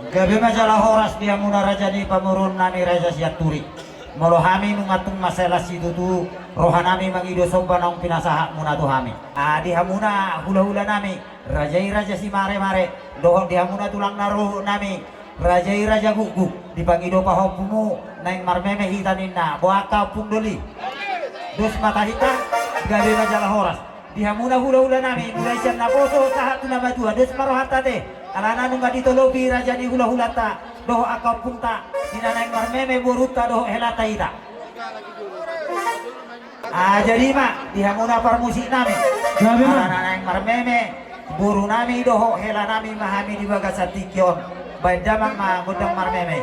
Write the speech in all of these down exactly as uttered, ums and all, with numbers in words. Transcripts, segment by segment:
Gabe ma jala horas di hamuna raja ni pamoruon nami, raja Sianturi. Molo hami nunga tung mansai las situtu roha nami mangido somba naung pinasahat muna tu hami. Ah, di hamuna hulahula nami, raja i raja Simaremare, dohot di hamuna tulang na rohot nami, raja i raja Gukguk, dipangido pahompumu, naeng marmeme hita ninna, boha angka ompung doli. Dos ma tahi ta, gabe ma jala horas. Di hamuna hulahula nami, mulai sian naposo sahat tu na matua, dos ma rohanta te. Alana nunga ditolopi raja ni hulahulanta dohot angka ompungta, di na naeng marmeme borunta dohot helanta hita. Ah, jadi ma, di hamuna parmusik nami. Jadi ma. Alana naeng marmeme boru nami dohot hela nami ma hami di bagasan tingki on. Baen damang ma gondang marmeme.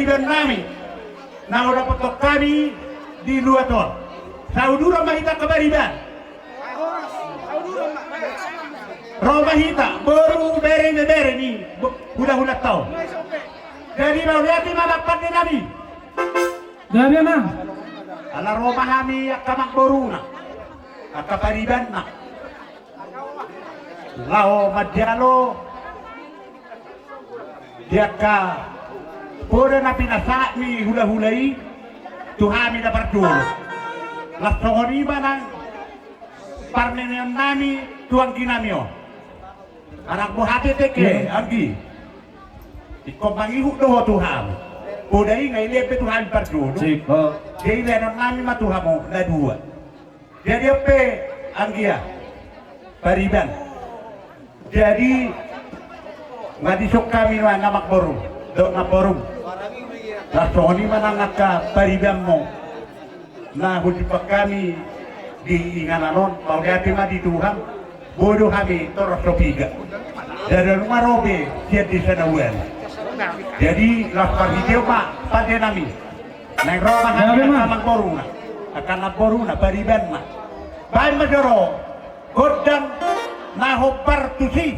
Pariban nami na hudapothon hami di luat on. Sauduran ma hita angka pariban. Ro ma hita boru, bere, ibebere ni hulahulanta on. Jadi mauliate ma amang pande nami. Gabe ma. Ala ro ma hami angka amangboruna, angka paribanna, laho manjalo di angka poda na pinasahat ni hulahula i tu hami na parjolo. Laos songon i ma nang parmemeon nami tu anggi nami on. Anak buah hati teke anggi. Ingkon mangihut do ho tu hami. Poda i nga ilean be tu hami parjolo. Jadi leanon nami ma tu hamu na dua. Jadi on pe anggia pariban. Jadi nga dison hami nuaeng amangboru dohot namboru. Laos songon i ma nang angka paribanmu na hujumpang hami di inganan on. Mauliate ma di Tuhan, boi do hami torop so piga. Jadi nunga ro be sian desa na ualu. Jadi laos parhiteon ma pande nami. Naeng ro ma hami angka amangboruna, angka namboruna, paribanna. Baen ma jolo gondang na hombar tusi.